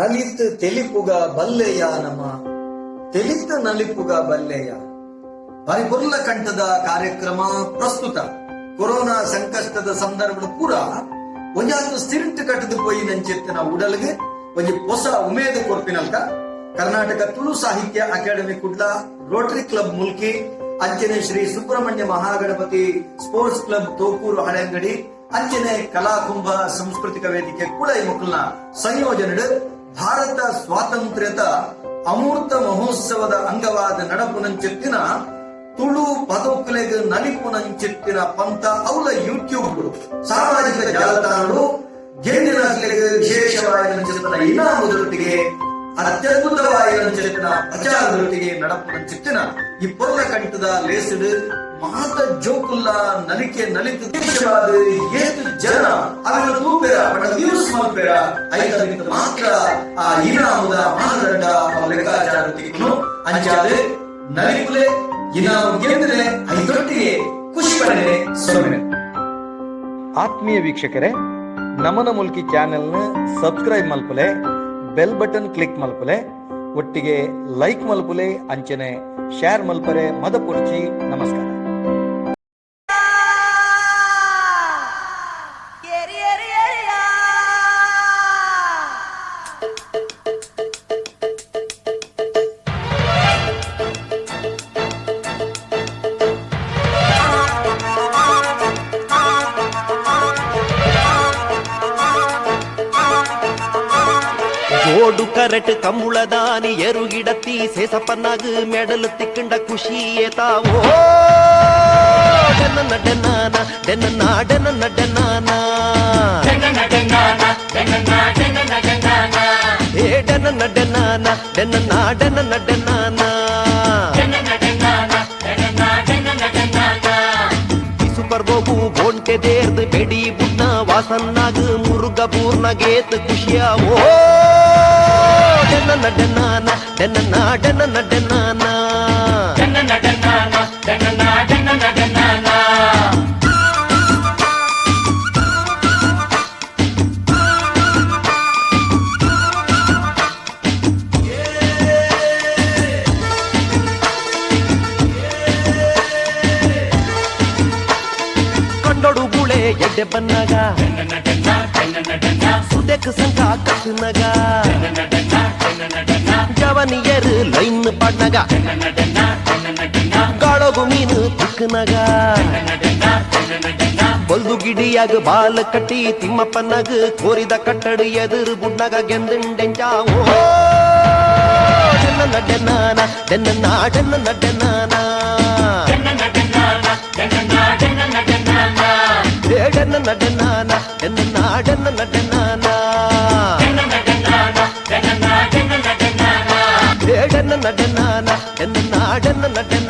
ನಲಿತ್ ತೆಲಿಪುಗ ಬಲ್ಲೆಯ ನಮ ತೆಲಿತ ನಲಿಪುಗ ಬಲ್ಲೆಯ. ಬಾರಿ ಬೊರ್ಲ ಕಂಠದ ಕಾರ್ಯಕ್ರಮ ಪ್ರಸ್ತುತ ಕೊರೋನಾ ಸಂಕಷ್ಟದ ಸಂದರ್ಭದ ಪೂರ ಒಂಜಾತ್ ಸ್ಥಿರಂಟ್ ಕಟ್ಟದು ಪೋಯಿ ನಂಚೆತ್ತಿನ ಉಡಲ್ಗೆ ಒಂಜಿ ಹೊಸ ಉಮೇದ ಕೊರ್ಪಿನಲ್ಕ ಕರ್ನಾಟಕ ತುಳು ಸಾಹಿತ್ಯ academy Kudla, Rotary club Mulki, ಅಂಚನೆ ಶ್ರೀ ಸುಬ್ರಹ್ಮಣ್ಯ ಮಹಾಗಣಪತಿ ಸ್ಪೋರ್ಟ್ಸ್ ಕ್ಲಬ್ ತೋಕೂರು ಹಳೆಂಗಡಿ, ಅಂಚನೆ ಕಲಾಕುಂಭ ಸಾಂಸ್ಕೃತಿಕ ವೇದಿಕೆ ಕೂಡ ಈ ಮುಕ್ಕಲ್ನ ಸಂಯೋಜನೆ ಭಾರತ ಸ್ವಾತಂತ್ರ್ಯದ ಅಮೂರ್ತ ಮಹೋತ್ಸವದ ಅಂಗವಾದ ನಡಪುನಂಚೆತ್ತಿನ ತುಳು ಪದೋಕುಲೆಗ್ ನಲಿಪುನಂಚೆತ್ತಿನ ಪಂತ ಅವಲ ಯೂಟ್ಯೂಬ್ ಸಾಮಾಜಿಕ ಜಾಲತಾಣಗಳು ಗೆಂದಿನಕ್ಲೆಗ್ ವಿಶೇಷವಾದ ಇನಾಮುದೊಟ್ಟಿಗೆ ಅತ್ಯದ್ಭುತವಾದ ನಂಚೆತ್ತಿನ ಪ್ರಚಾರದೊಟ್ಟಿಗೆ ನಡಪುನಂಚೆತ್ತಿನ ಈ ಪೊರ್ಲ ಕಂಠದ ಲೇಸುಡು ಮಾತ ಜೋಕುಲ್ಲ ನಲಿಕೆ ನಲಿತು ದೇಶವಾದ ಏತು ಜನ ಅವೆಲ್ಲ ತೂಪೆರ ಬಟ್ ವ್ಯೂಸ್ ಮಲ್ಪೆರ ಐತ ಮಾತ್ರ ಆ ಇನಾಮುದ ಮಾನದಂಡ ಅವ ಲೆಕ್ಕಾಚಾರ ತಿಕ್ಕುನು. ಅಂಚಾದ ನಲಿಪುಲೆ, ಇನಾಮು ಗೆಂದ್ರೆ ಐತೊಟ್ಟಿಗೆ ಖುಷಿ ಪಡೆನೆ ಸೊನ್ನೆ. ಆತ್ಮೀಯ ವೀಕ್ಷಕರೇ, ನಮನ ಮುಲ್ಕಿ ಚಾನೆಲ್ನ ಸಬ್ಸ್ಕ್ರೈಬ್ ಮಲ್ಪುಲೆ, ಬೆಲ್ ಬಟನ್ ಕ್ಲಿಕ್ ಮಲ್ಪುಲೆ, ಒಟ್ಟಿಗೆ ಲೈಕ್ ಮಲ್ಪುಲೆ, ಅಂಚನೆ ಶೇರ್ ಮಲ್ಪರೆ ಮದಪುರ್ಚಿ. ನಮಸ್ಕಾರ. ಏರಿ ಏರಿ ಏರಿಯಾ. ಜೋಡು ಕರೆಟ್ ಕಂಬುಳದಾನಿ ಎರುಗಿಡತ್ತಿ ಸೇಸಪ್ಪನಾಗ ಮೆಡಲ್ ತಿಕ್ಕಂಡ ಖುಷಿಯೇ ತಾವೋ. ಡೆನ್ನ ಡೆನ್ನಾನ ಡೆನ್ನ ಡೆನ್ನ ಡೆನ್ನಾನ, ಏ ಡೆನ್ನ ಡೆನ್ನಾನ ಡೆನ್ನ ಡೆನ್ನ ಡೆನ್ನಾನ. ಸೂಪರ್ ಬೋಗು ಬೋಂಟೆ ದೇರ್ದು ಬೆಡಿ ಬುಡ್ನ ವಾಸನ್ನಾಗ ಮುರುಗ ಪೂರ್ಣಗೇತ್ ಖುಷಿಯಾವೋ. ಡೆನ್ನ ಡೆನ್ನಾನ ಡೆನ್ನ ಡೆನ್ನ ಡೆನ್ನಾನ. ಕಂಡೊಡು ಬುಳೆ ಎಡ್ಡೆ ಬನ್ನಗ ಸುದೆಕ್ ಸಂಕ ಕಟ್ಟುನಗ ಜವನಿಯರು ಲೈನ್ ಪಾಡ್ನಗ ಗಾಳೋಗು ಮೀನು ತಿಕ್ಕನಗ ಬೊಲ್ದು ಗಿಡಿಯಾಗ ಬಾಲ ಕಟ್ಟಿ ತಿಮ್ಮಪ್ಪನಗ ಕೋರಿದ ಕಟ್ಟಡು ಎದುರು ಬುಡ್ನಗ ಗೆಂದುಂಡೆಂಚಾವೋ. ಡೆನ್ನ ಡೆನ್ನಾನ ಡೆನ್ನ ಡೆನ್ನ ಡೆನ್ನಾನ, ಏ ಡೆನ್ನ ಡೆನ್ನಾನ ಡೆನ್ನ ಡೆನ್ನ ಡೆನ್ನಾನ, ಏ ಡೆನ್ನ ಡೆನ್ನಾನ ಡೆನ್ನ ಡೆನ್ನ ಡೆನ್ನಾನ.